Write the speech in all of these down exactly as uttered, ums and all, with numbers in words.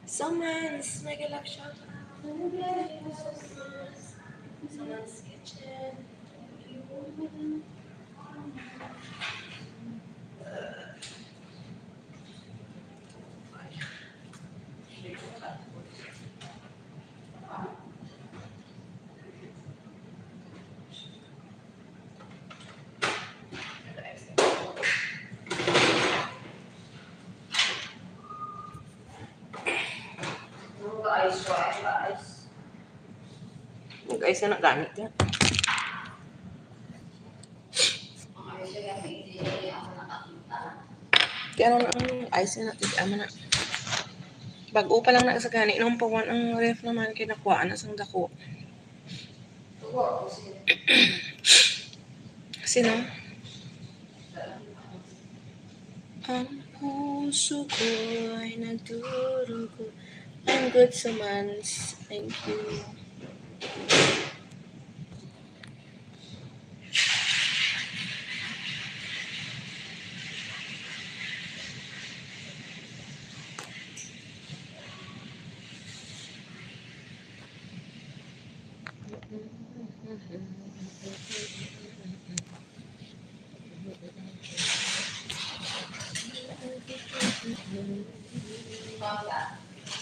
Someone's, mega love shout out. Someone's kitchen. Mag-ice na gani ka. Kaya ano na ang ice na natin, ama na. Bag-o pa lang na sa gani, nung pawan ang ref naman, kay nakuhaan na sang dako. Sino? Ang puso ko ay nagdurugo. I'm good, Samans. Thank you.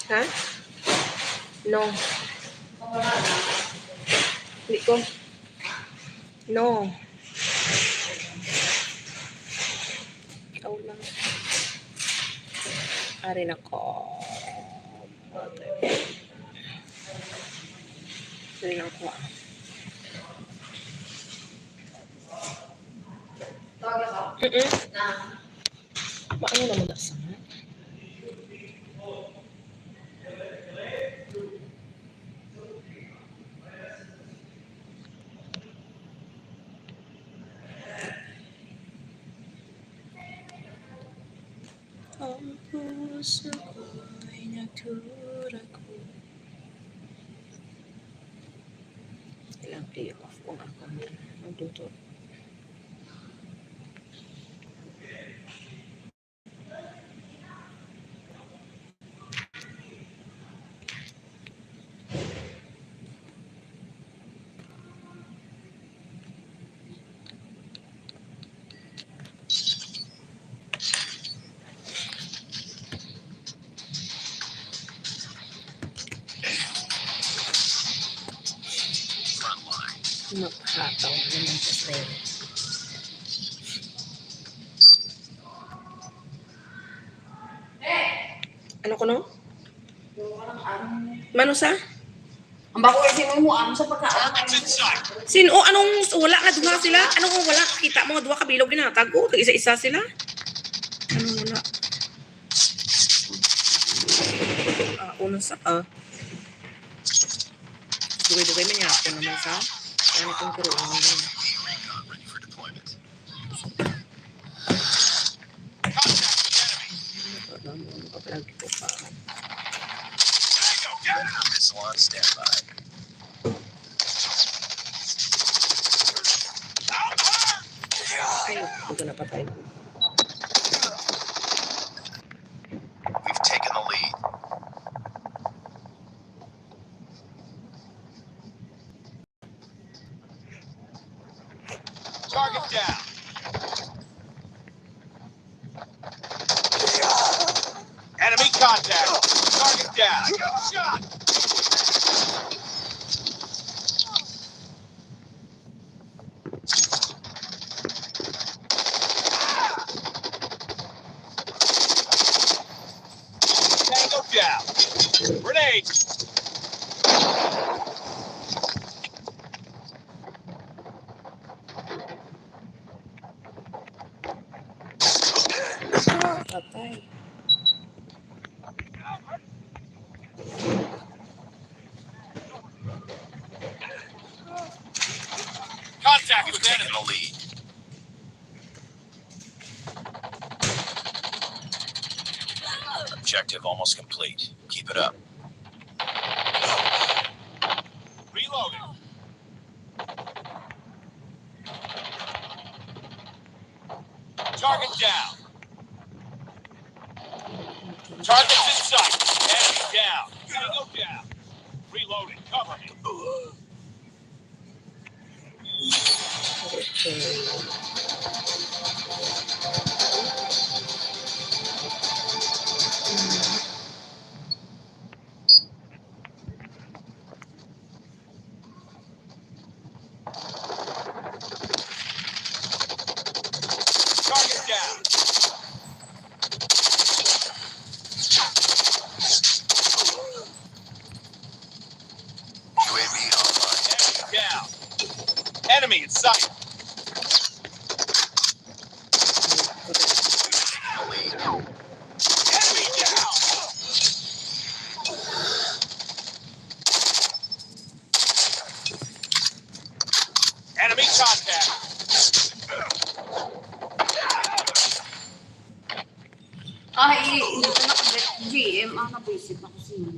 Ha? No. Hindi ko. No. Ikaw lang. Ari na ko. Ari na ko. Mm-mm. Maano naman na sa Ang puso ko'y nagdurag. Ilang playoff kung ako ang magluto. Makahataw naman sa sa'yo. Ano ko, no? Mano sa? Ang bako ay sino mo, ano sa pagkaon? Sin-, o, anong wala nga duha sila? Anong wala? Kita mo, duha ka bilog ginatag ko. Isa-isa sila. Ano wala? Ah, una sa, ah. Dugay-dugay man niya ako naman sa. Ano itong karoon? Wala mo, ano ka pala, di ko pa. Missile on standby. Ay, hindi ko napatay. We've taken the lead. Target down. Enemy contact. Target down. Shot. Tango down. Grenade. Patay. Contact with enemy. Taking the lead. Objective almost complete. Keep it up. Reloading. Target down. Targets in sight. Enemy Tango down. Reloading. Cover me. Target down. U A V online. Enemy down. Enemy in sight. Enemy down. Enemy contact. Ay, hindi ko na G M ang nabuisit ako siya.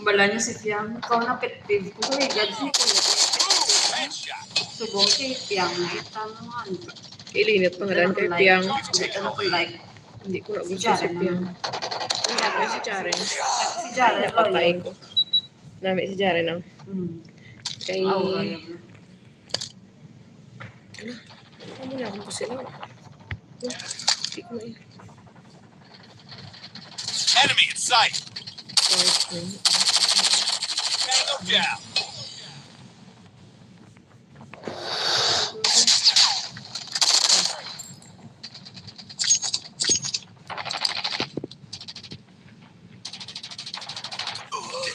Bala niya si Piang. Ikaw na pet peeve ko. Uy, God, si Kuya. Headshot. Subong si Piang na itanungan. Ilinit pa nga lang kay Piang. Hindi ko na like. Hindi ko na gusto si Piang. Ay, si Jaren. Si Jaren, Napatay loyal. Ko. Nami si Jaren ang Hmm. kay... Oh, loyal. Ano na akong kasi lang. Hindi ko na Enemy in sight. Tango down.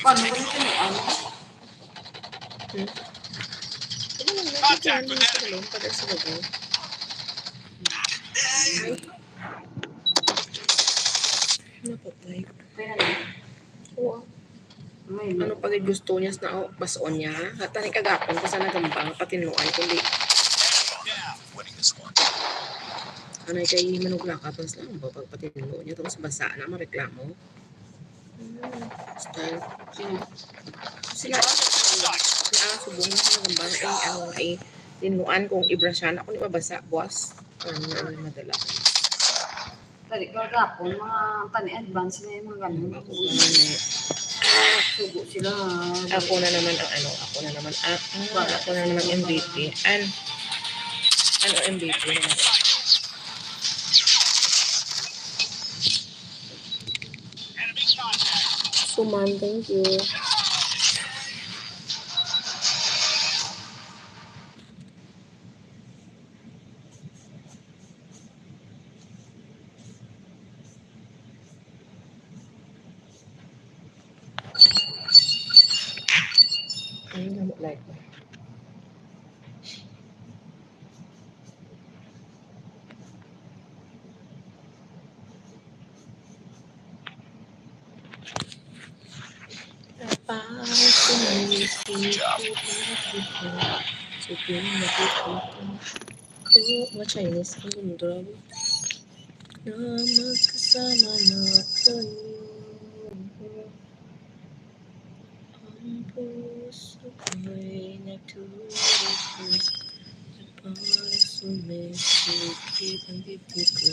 Paano ko nito yung ano? Ano lang, nakikita mo sa loob pag sa loob. Ay. Napatay. Pwede na. Oo. May Ano pa gid gusto niya sa nao, bason niya? Hata ni kagapon ko sa nagambang patinluan, kundi Down. Winning this one. anay kay manuglakat mas lang ba pagpatinlo niya tapos basa na mareklamo. Style. Sino? Sila na subong na sa nagambang ay ano ay tinluan kung ibrasyan ako ni mabasa buwas. Ano na madala. Dali, kagapon, mga tani advance na yung mga ganun. Ako na naman eh. Sugo sila. Ako na naman ang ano, ako na naman ang, ah, ako na naman M V P. An, ano M V P naman? Enemy contact. Suman, thank you. Ay, namo like. Para sa mga mga Chinese ang gundam na magkasama na kayo. Ang puso ko'y nagtuturo na para sumisikip ang dibdib ko.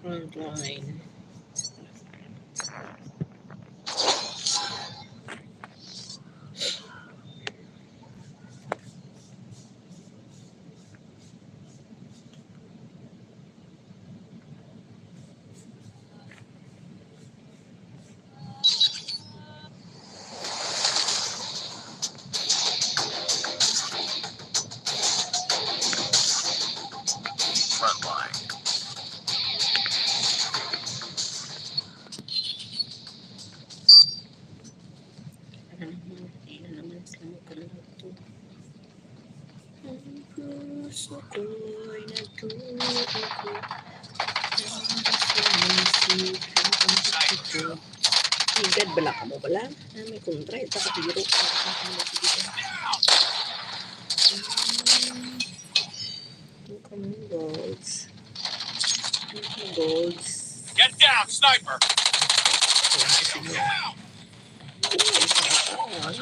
Frontline. Frontline. Ano naman, ano naman sa mga kalungkot? Ang puso ko'y nagtuturo. Higad bala ka mo bala? Ah, may kontra. Ito ka tiro. Ang kaming golds. Ang kaming golds. Get down, sniper. Ayan, sige. Down.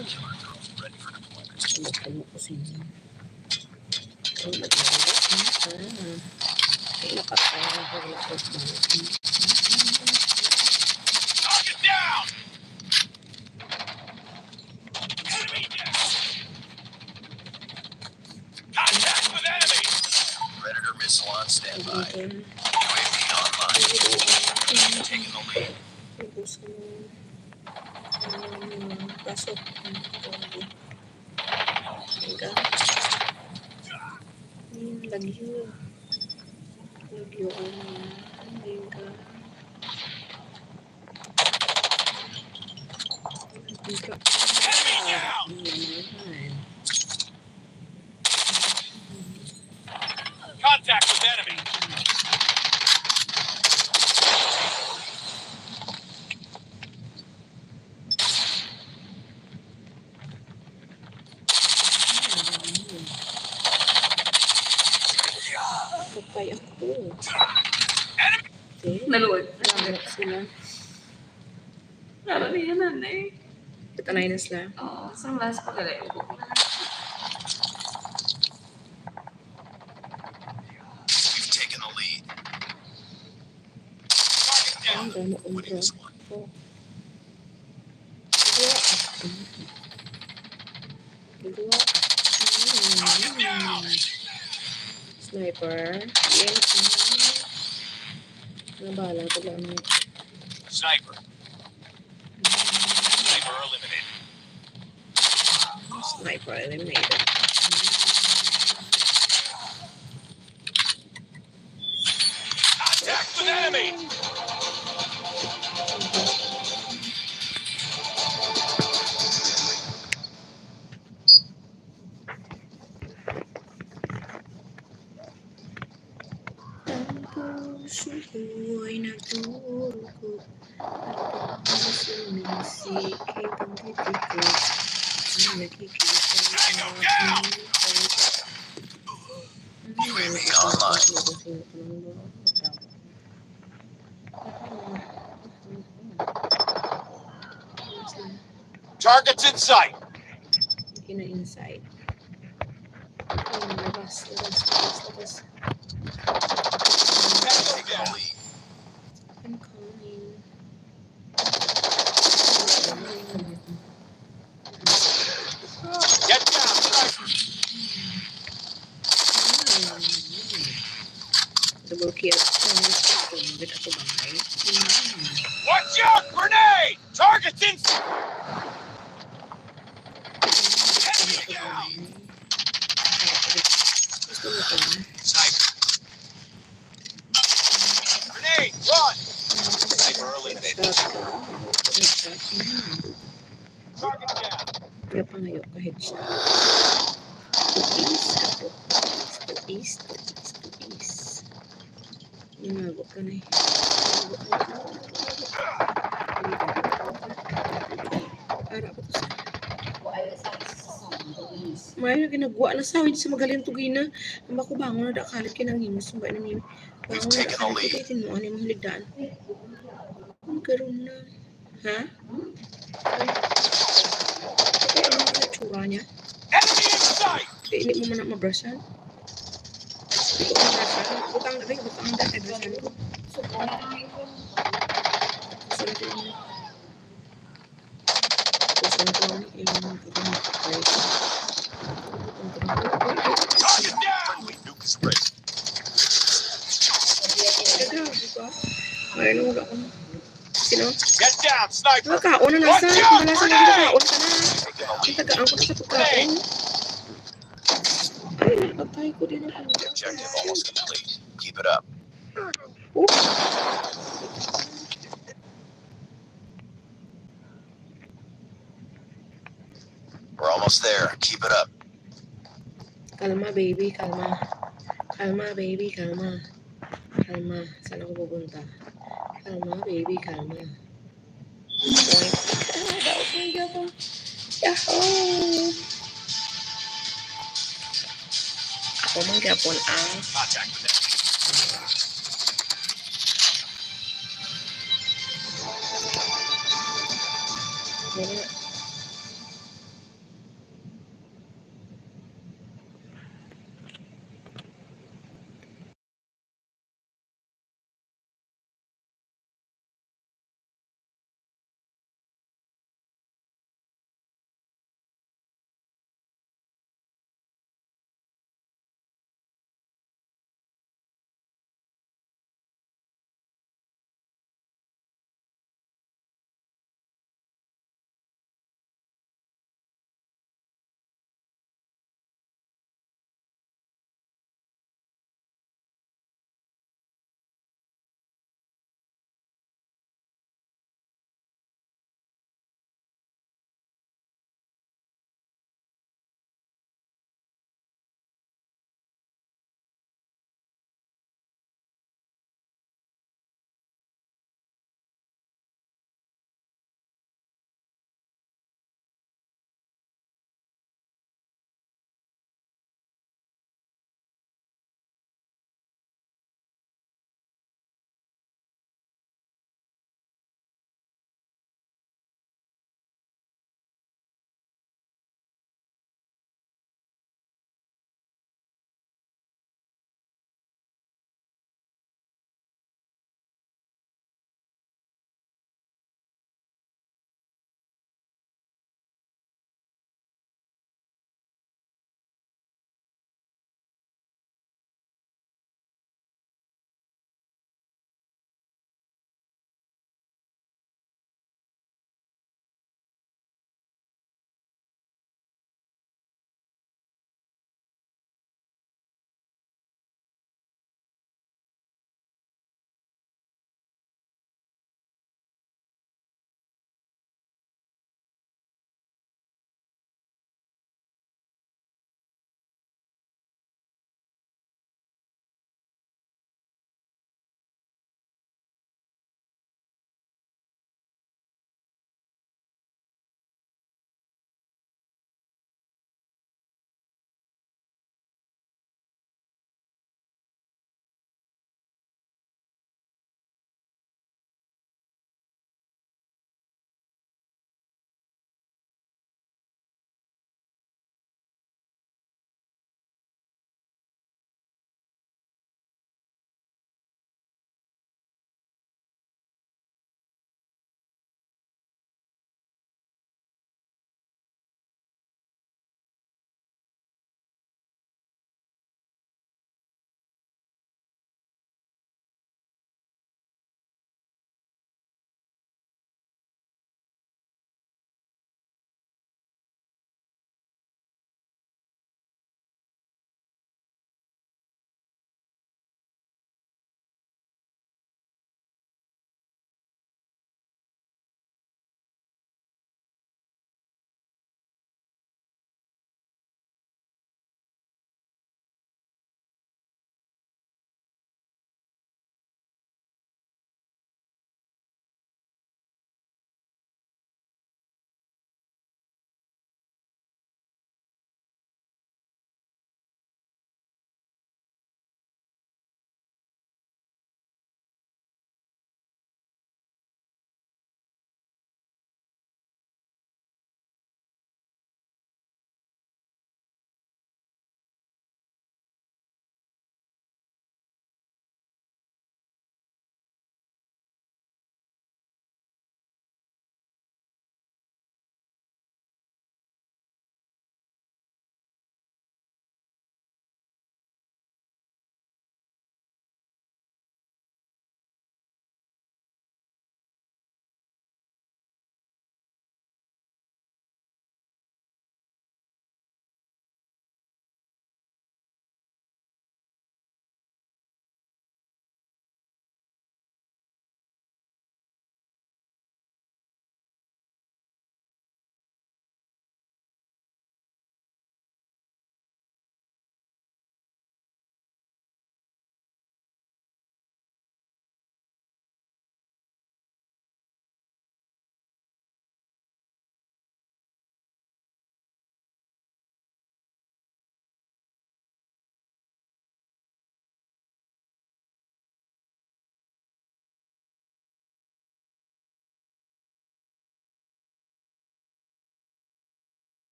Ano ko mo ko sa inyo? Ay, naglalaro na. Ah. Ay, nakatawa. Wala ko ba? Target down! Enemy down! Contact with enemy! Predator missile on standby. Okay. U A V online. Taking the lead. Ubos ko na. Ano, pasok. Ang tawag. Mega. Ayun, lagyo. Lagyo, ano, mega. Mega. Enemy down! Ayun, naman. Contact with enemy. Patay ako. Enemy! Okay. Naluod. Naluod sila. Laro niya na, eh. Ito na yun sila. Oo, sa mas pagkalayo ko. We've taken the lead. Ang ganda ng intro. Oh. Dua. Dua. Mm. Sniper. Yan. Ang bala ko lang. Sniper. Sniper eliminated. Sniper eliminated. Contact with enemy! Ang puso ko ay nagdurugo at ang sumisikip ang bibig ko. Ang nakikita ko. Targets in sight. Ina inside. Oh, labas, labas, labas, labas. I'm coming. Get down, sniper. Double kill. Ang gusto ko, bakit ako bangay? Watch out! Grenade! Target's in sight! Enemy down! Gusto mo to? Sniper. Grenade! Run! Sniper eliminated. Target down. Kaya pangayo ka headshot. Tuis, kapo. Tuis, tuis, tuis. Nangago ka na eh. Ara ko to sa. May na ginagawa na sa, hindi sa magaling to gina. Ang bako bangon na dakalit kinang himos, sumba na niyo. Bangon na dakalit, kaya tinuan yung mahiligdaan. Ang karoon na. Ha? Kaya ano ang itsura niya? Enemy in sight! Kaya hindi mo man na mabrasan. Hindi ko mabrasan. Butang na rin, butang na rin, brasan ko. Gusto ko na. Gusto ko na. Target down! Ay, ano, wala ko na. Sino? Get down, sniper! Wala ka, una na sa, wala sa mga nakaon ka na. Ang tagaan ko na sa pagkaon. Ay, napatay ko din ako. Objective almost complete. Keep it up. Oh. We're almost there. Keep it up. Kalma, baby, kalma. Kalma, baby, kalma. Kalma. Saan ako pupunta? Kalma, baby, kalma. Daot man gyapon. Yahoo! Ako man gyapon ang Dili.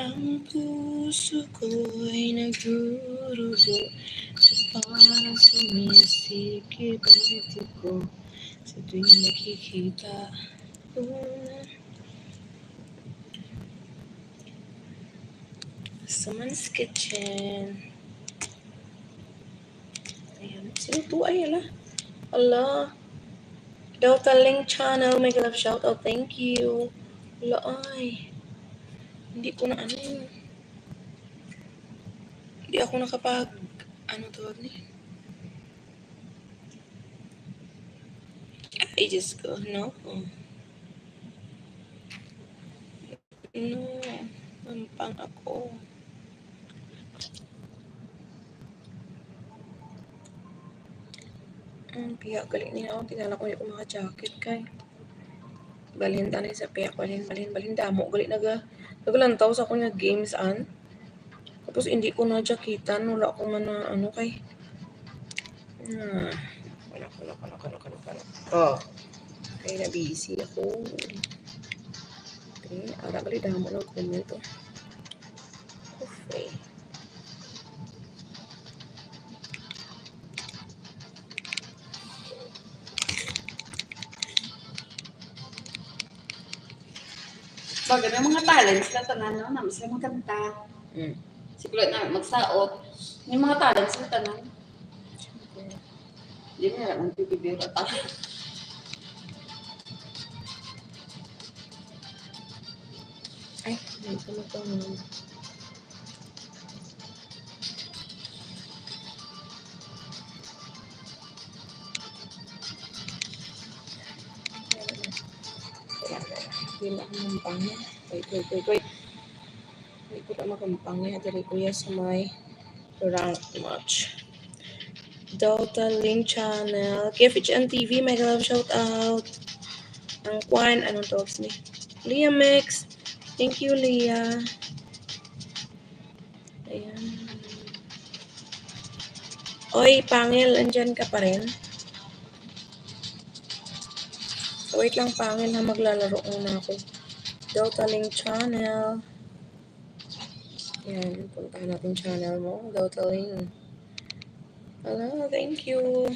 Ang puso ko'y nagdurugo sa parang sumisikip ang dibdib ko sa tuwing nakikita ko. Someone's Kitchen. Ayan. Sino to? Ay, ala. Ala. Delta Link Channel, mega love shout out. Thank you. Ala, ay. Hindi ko na ano. Hindi ako nakapag, ano tawag ni? Ay, Diyos ko, no? No, mampang ako. Ang piya gali niya, oh, tingnan ko yung mga jacket kay balhin tani sa piya, balhin, balhin, balhin, damo gali naga, nagalantaw sa akong nga games an. Tapos hindi ko na jacketan, wala ko man na ano kay, ah, wala, wala, wala, wala, wala, wala. Oh. Kay na busy ako. Okay, ara gali damo ng comment, oh. Okay. Bagay, may mga talents na tanan, no? Naman sila magkanta. Mm. Siguro na magsaot. May mga talents na tanan. Di na lang ang pipibira pa. Ay, may sumato naman. Hindi na ako mampang. Wait, wait, wait, wait. Hindi ko na magampang niya. Dali ko yan sa may rank match. Dota Link Channel. K F H N T V, mega love shout out. Ang kwan, anong tawag ni? Leah Mix. Thank you, Leah. Ayan. Oy, Pangil, andyan ka pa rin? Wait lang, Pangil, ha, maglalaro muna ako. Dota Link Channel. Yan, puntahan natin channel mo, Dota Link. Hello, thank you.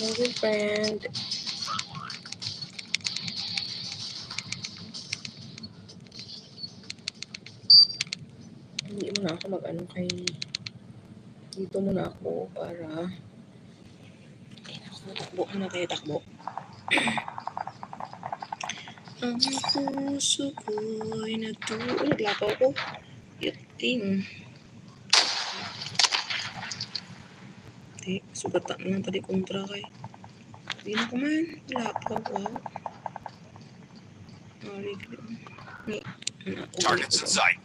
Movie friend. Hindi mo na ako mag-ano kay dito muna ako para Ay, naku, takbo. Ano kayo, takbo? Ang puso ko'y nagtu-, oh, naglakaw ko. Yuting. Di, sugatan lang tadi kontra kay. Di na ko man. Lakaw ko. Ari, ni, ano ako, Targets in sight.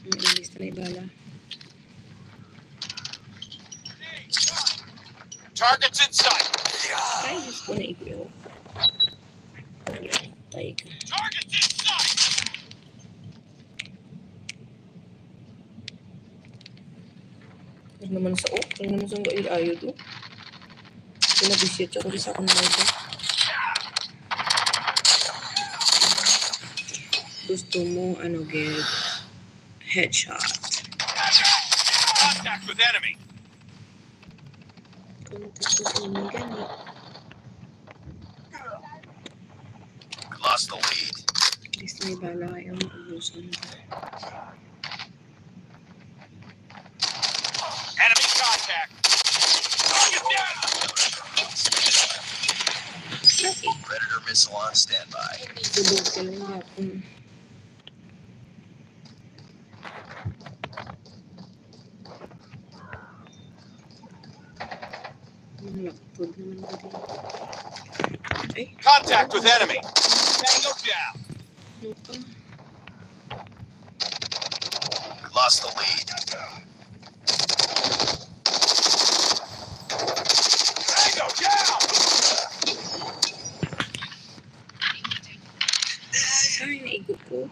Ang ilis na ibala. Targets in sight. Ay, Diyos ko, naigo. Ay, ka. Targets in sight. Ano naman sa, oh, ano naman sa ang gail ayo to? Pinabisit ako sa akong live, eh. Gusto mo, ano, get headshot. Contact with enemy. Contact with enemy, gani. We lost the lead. At least may bala kayo, maubusan ko. Enemy contact. Target down. Predator missile on standby. Ay, may gulog ka lang yapon. Ang laptop naman ko din. Ay. Contact with enemy. Tango down. Lost the lead. Ay, naigo ko.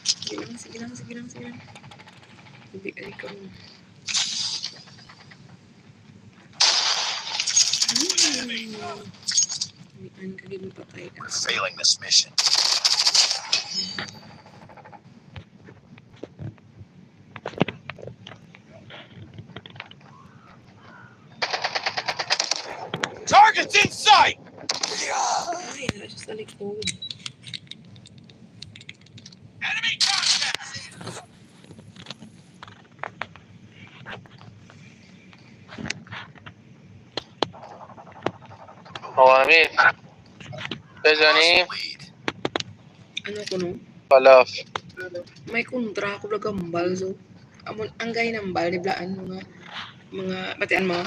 Sige lang, sige lang, sige lang, sige lang. Hindi, ay, ikaw. Hmm. Hindi, ang kagid mapatay ka. We're failing this mission. Targets in sight! Ay, nara siya sa likod. Enemy contact! Kawami. Kaya ni Ano ko, no? Palaf. May kontra ako, nagambal, so. Amo, ang gay nambal, di blaan, mga, mga, batian mo?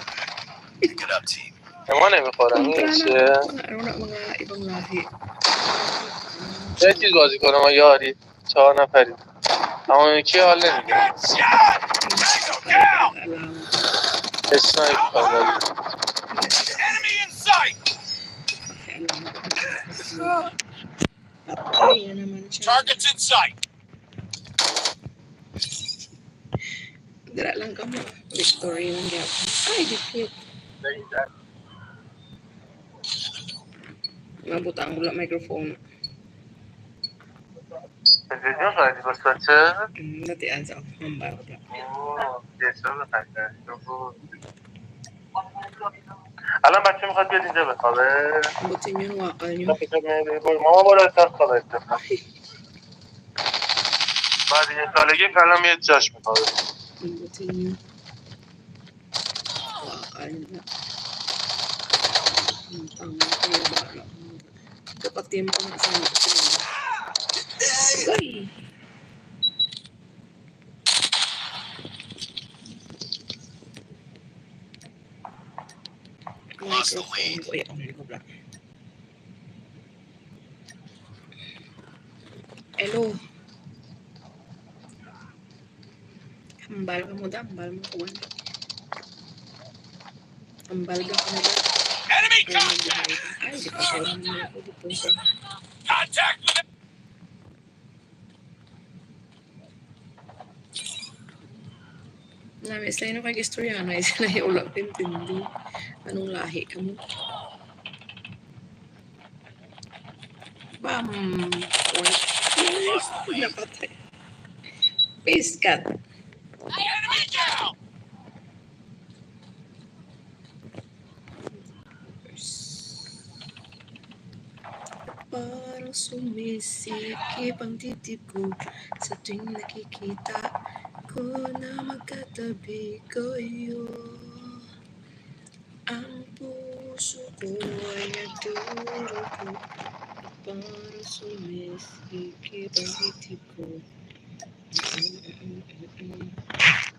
Pick it up, team. Ang wala, may kurang Kontra na, siya. Mga, ano na, mga ibang lahi. Kaya si Gozi ko na mayari. Sa na pwede. Ang iki alin. Alam. It's like, uh, Enemy in sight! Alam. Patay na naman siya. Targets in sight! Dira lang kamo. Victory yung gyapon. Ay, defeat. Mabutang ko lang microphone. Pwede nyo sa di ba sa sir? Hmm, dati ang sa mambal ko lang. Oo, yes, sir. Alam ba siya makatiyat din dyan? Sabi. Buti nyo, wakal nyo. Tapos yung may labor, mawawala sa sabi. Ay. Bali, yung talagang alam yung Josh mo, sabi. Buti nyo. Wakal na. Ang tama ko yung bala. Ito pati yung pangasan ko. Ay! Lost the lead. Microphone ko, eh, ang likod lang. Hello. Hambal ka mo, da. Hambal mo ko, ano. Hambal ka mo, da. Enemy contact! Ay, di pa ko, ano, di pa ko. Contact with Nami sa ino kag istorya na isa na wala ko intindi. Anong lahi ka mo? Bam! Wala. Napatay. Piskat. Parang sumisikip ang dibdib ko sa tuwing nakikita ko na magkatabi kayo. Ang puso ko ay nagdurugo, parang sumisikip ang dibdib ko.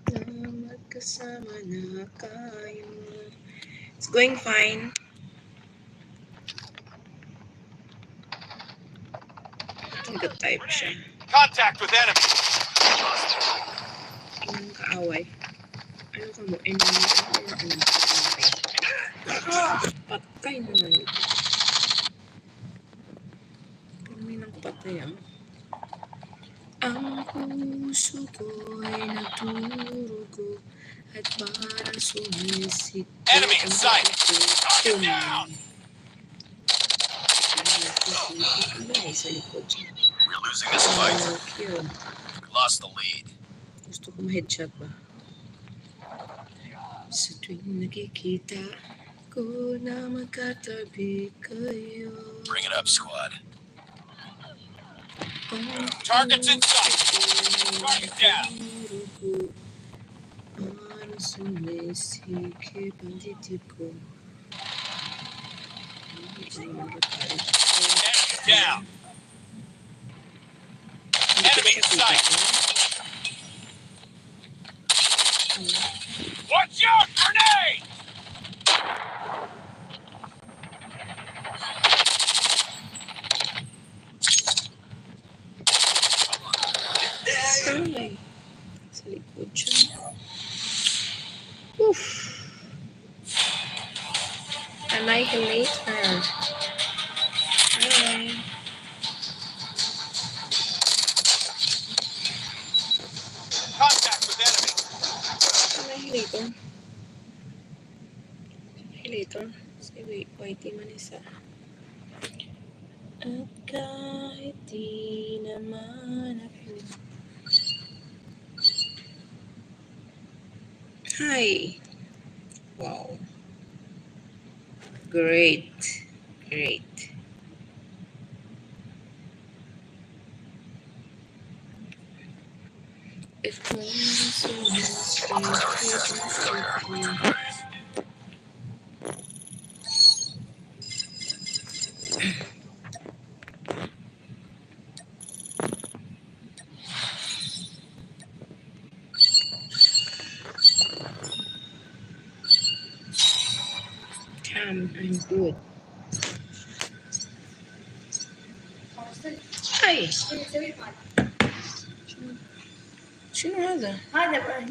Na magkasama na kayo. It's going fine. Nag-type siya. Contact with enemy. Ang kaaway. Ano ka mo? Enemy. Ano ka mo? Patay na naman. Kami ng patay, ah. Ang puso ko'y nagdurugo at parang sumisikip Enemy in ang sight! Puso ko. Target down! Ano, sa likod siya. We're losing this fight. Ano, kill. We lost the lead. Gusto ko ma-headshot ba? Sa tuwing nakikita ko na magkatabi kayo. Bring it up, squad. Targets in sight. Target down. Parang sumisikip ang dibdib ko. Target down. Enemy in sight. Watch out, grenade! Oof. Annihilator. Hi. Contact with enemy. Annihilator. Annihilator. Si Y T man isa. At kahit di naman ako. Hi. Wow. Great. Great. If only someone stayed with me. Damn, I'm good. Ay! شنو هذا؟ هذا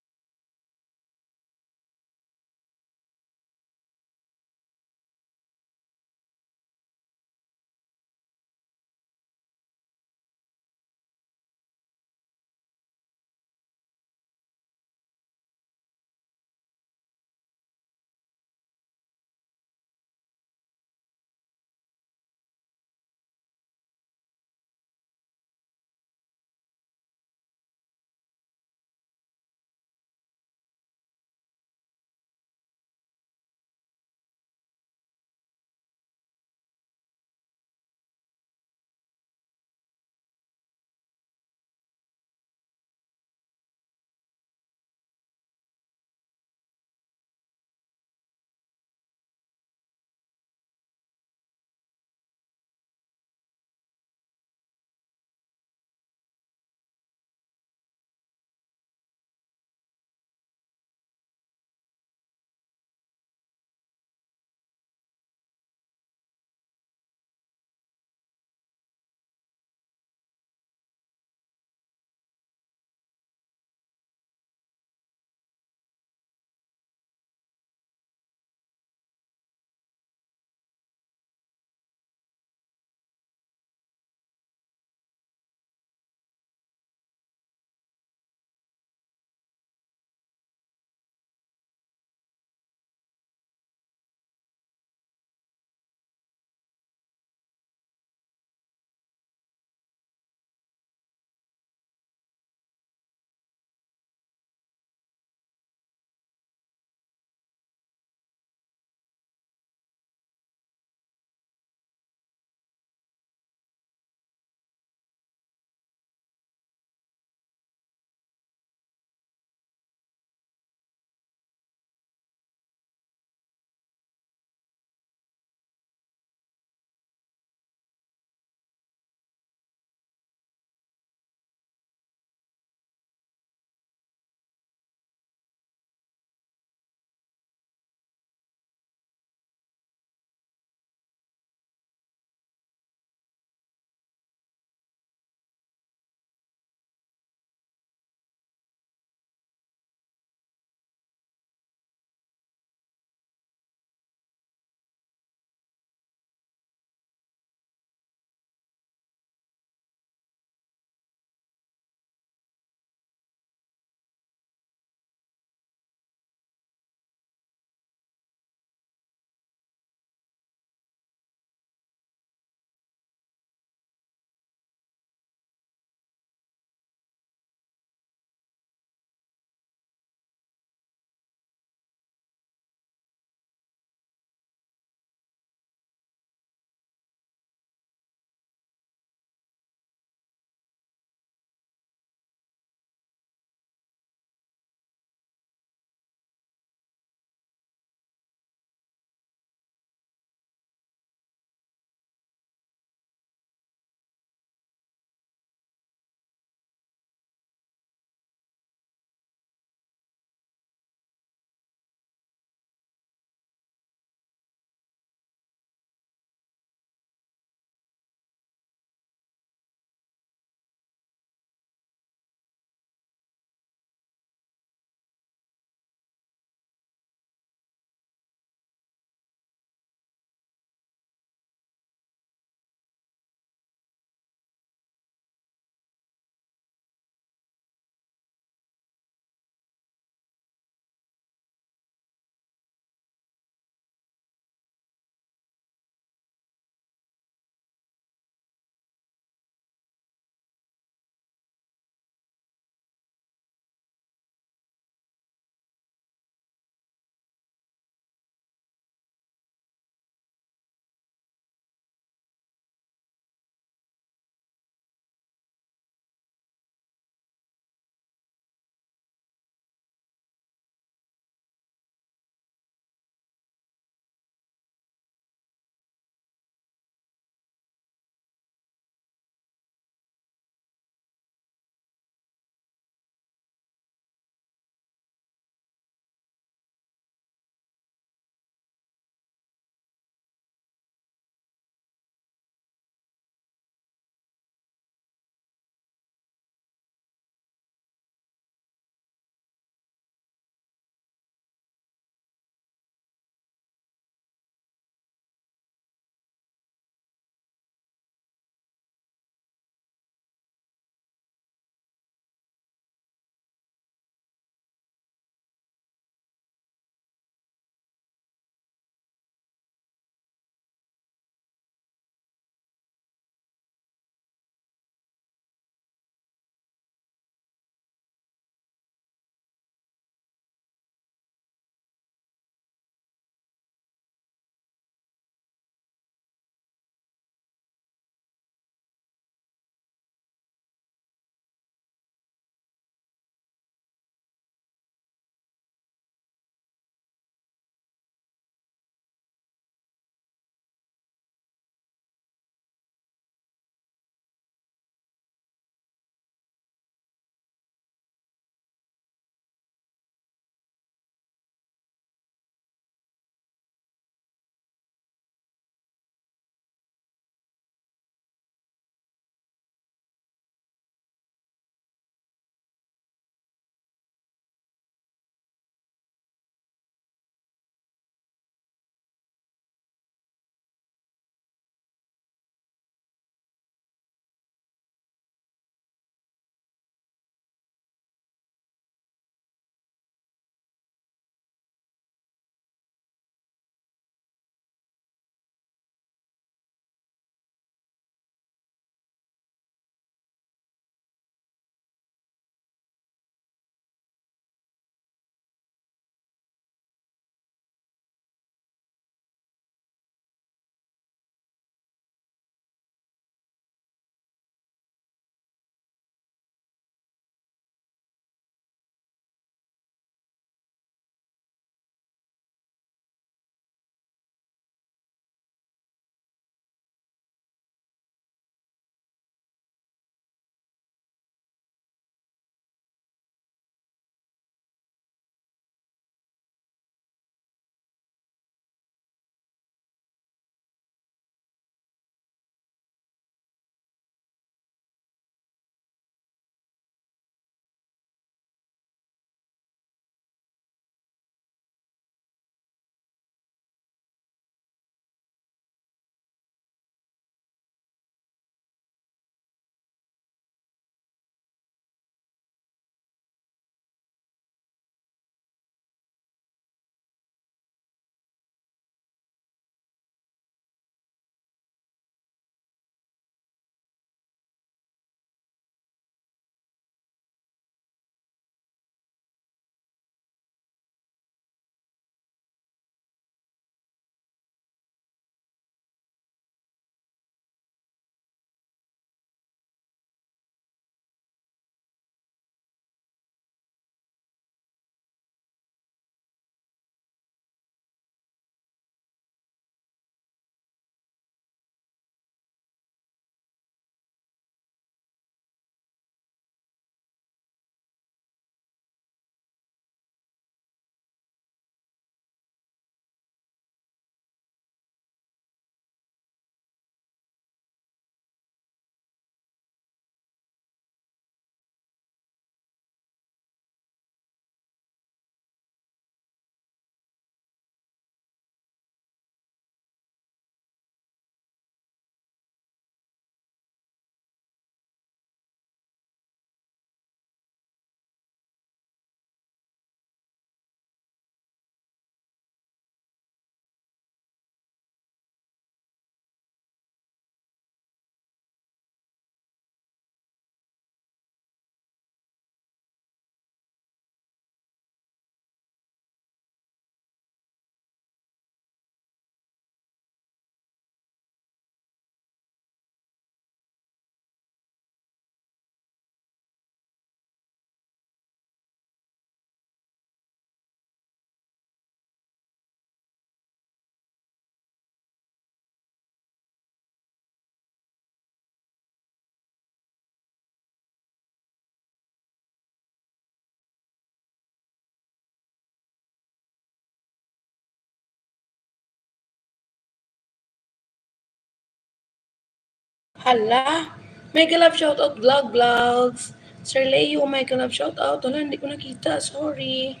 Ala, mega love shoutout, Vlog Vlogs. Sir Leo, mega love shoutout. Hala, hindi ko nakita. Sorry.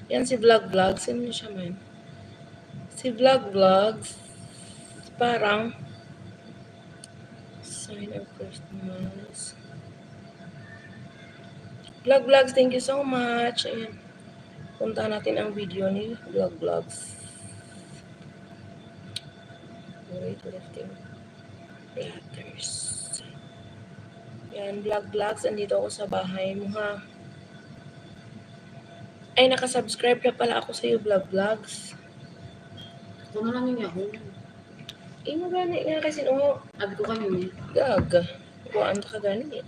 Yan si Vlog Vlogs. Sino siya man? Si Vlog Vlogs. Parang sign of Christmas. Vlog Vlogs, thank you so much. Ayan. Punta natin ang video ni Vlog Vlogs. Wait, lifting platters. Yan, Vlog Vlogs, andito ako sa bahay mo, ha. Ay, nakasubscribe na pala ako sa'yo, Vlog Vlogs. Ako na lang yung Yahoo. Imo gani nga kasi, oh, Add ko kami. Gaga. Kuhaan ka gani.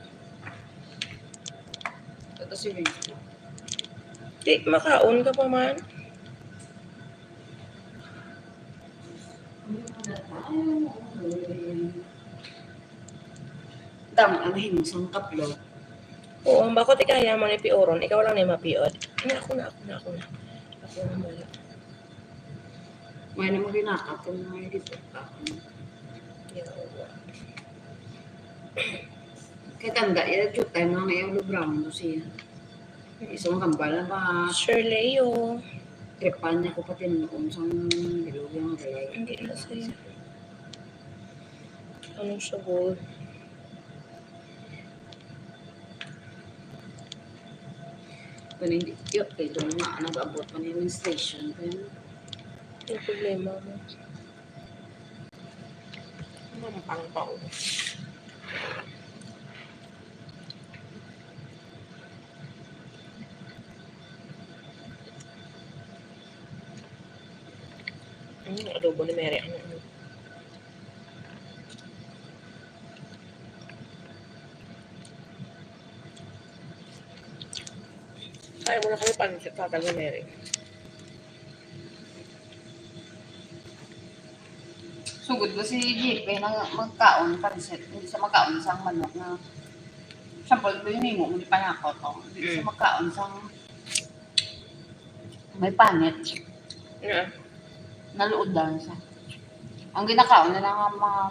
Ito si Vince. Di, makaon ka pa man. Tama, ang himusang kaplo. Oo, ang bakot ikaya mo ni Pioron, ikaw lang ni mapiod. Ano, ako na, ako na, ako na. Ako na, wala. May na mo ginakap kung may dito ka. Yawa. Kay tanda, ila jutay mo nga yung brown mo siya. Isang kambal na ba? Sure, Leo. Tripan niya ko pati noon sang bilog yung galay. Hindi na siya. Ano siya, gold? Panindikyot kay doon nga nag-abot pa niya yung station. Kaya yung problema mo. Ano ang pangpao? Mm, adobo ni Mary. Ano, ano? Kaya mo na kami pansit, tatag ni Mary. Sugod ko si J P na magkaon pansit, hindi siya magkaon sang manok nga. Sample, binimo mo ni panakot, oh. Hindi siya Mm. magkaon sang may panit. Yeah. Naluod daw siya. Ang ginakaon na lang ang mga,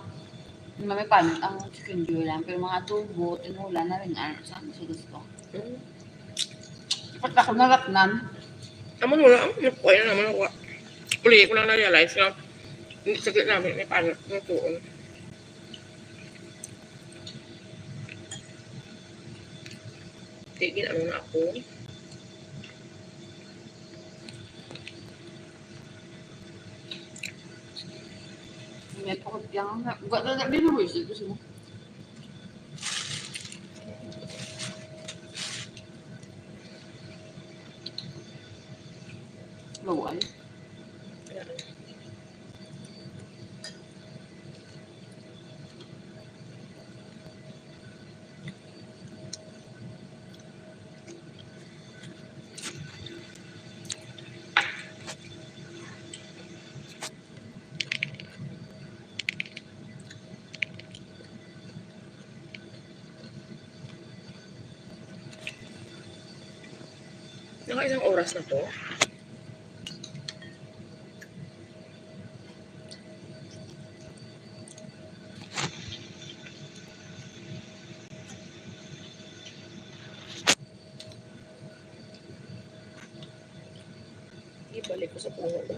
mga may panit ang chicken joy lang. Pero mga adobo, tinola na rin, ano, sa, sa gusto. Mm. Dapat ako naratnan. Amo na lang, nakuha na naman ako. Uli ko lang na-realize nga, hindi, sakit namin, may panit, may tuon. Tigil, ano na ako? May pakot lang na. Gwa na, na, di na worth it kasi mo. Laway. Naka isang oras na to. Ibalik ko sa puno ba?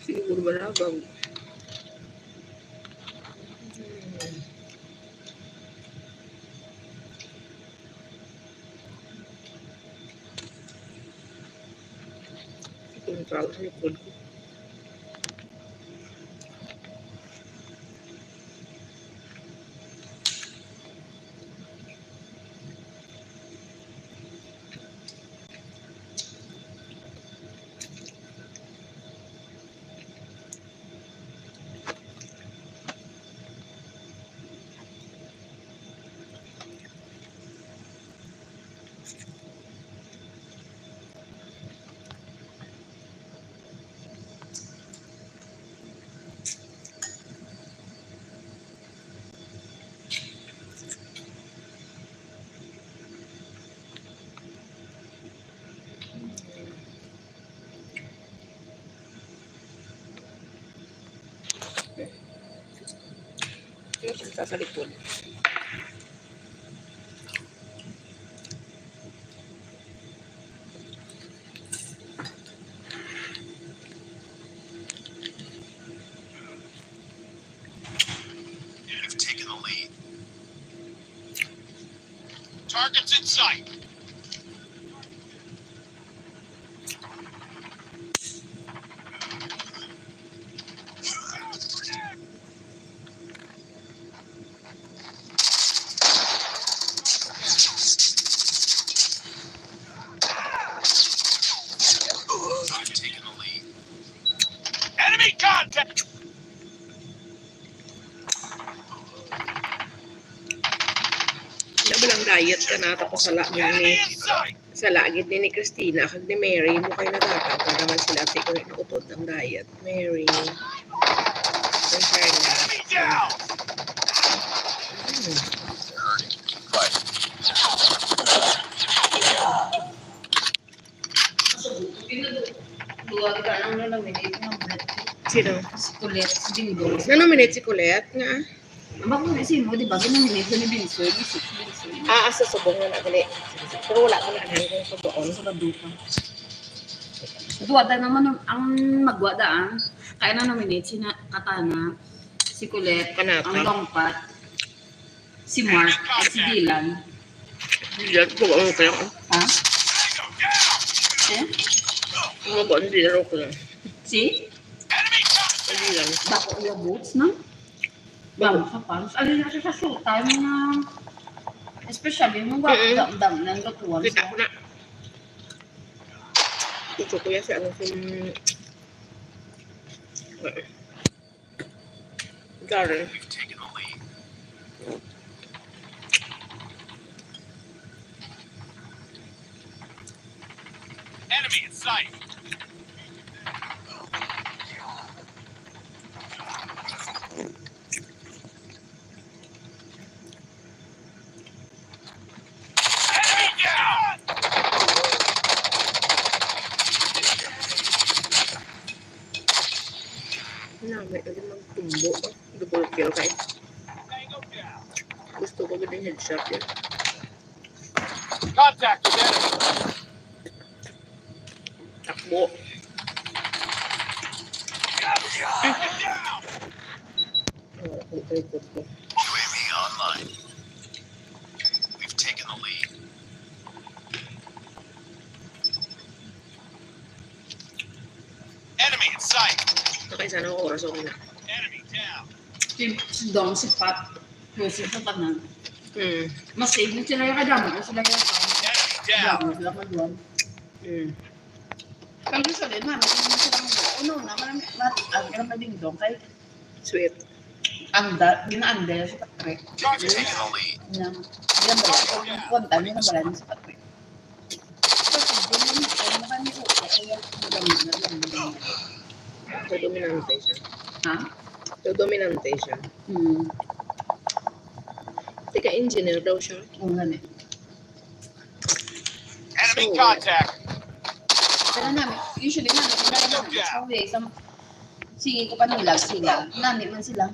Siguro malabang. Itong tao sa likod ko. Sa, sa likod. You've taken the lead. Targets in sight. I've taken the lead. Enemy contact! Ano ba lang diet ka na, tapos sala mo ni, sala gid ni, ni Christina kag ni Mary mo kay nagatag ka naman sila, ti ko rin utod ang diet. Mary. Ang Carla. Enemy down! Hmm. Duha ka ang nanominate nga Brett. Sino? Si Colette, si Dingdong. Nanominate si Colette nga? Ang bako na si mo, di ba? Nanominate ni Binsoy, ni Six Binsoy. Ah, asa subong na gali. Pero wala ko na anhan kung sa doon. Sa Baduka. Duha da naman ang, ang magwa daan. Kaya na-nominate si na, Katana, si Colette, Kanata. Ang Longpat, si Mark, at si Dylan. Dylan, kung ano kayo. Ha? Eh? Ano ba, hindi na ako lang. Si? Hindi lang. Dako yung boots, no? Damo sa pants. Ano na siya sa showtime na, especially nung Mm-mm. Dam-dam ng lutuan. Kita ko na. Gusto ko yan sa ano, kung Garen. We've taken the lead. Enemy in sight. Enemy down! Namit na din magtumbo. Double kill kay. Gusto ko gid ang headshot yun. Contact with enemy. Takbo. Oh, ang ikot ko. U A V online. We've taken the lead. Enemy in sight. Ito kay sana oras, okay na. Enemy down. Si, si Dong, si Pat, Joseph sa tanan. Hmm. Mas save mo sila yung kadamo, sila yung Enemy down. Kadamo, sila kadamo. Hmm. Kaya sa din, mami, hindi sila mag-, ano, naman, mat-, ang kaya madingdong kay Sweet. Anda, ginaanda sa Patrick. Charge taking the lead. Na, yan ba? Ang kwenta niya na wala niya sa Patrick. Kasi, yun yung, ano ba niya, kaya, madami, madami, madami. So, dominante siya. Ha? So, dominante siya. Hmm. Teka, engineer daw siya. Oo, nga, eh. Enemy So, contact. Pero namin, usually namin, ang dalawa namin, sa way, sa, sige ko pa nila, sila. Nami man sila.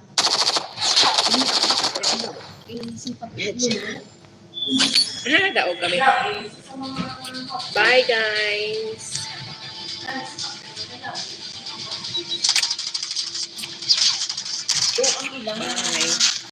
Hindi ako sa, eh, si Pat-, Headshot. Ah, daog kami. Bye, guys. Ito ang ilang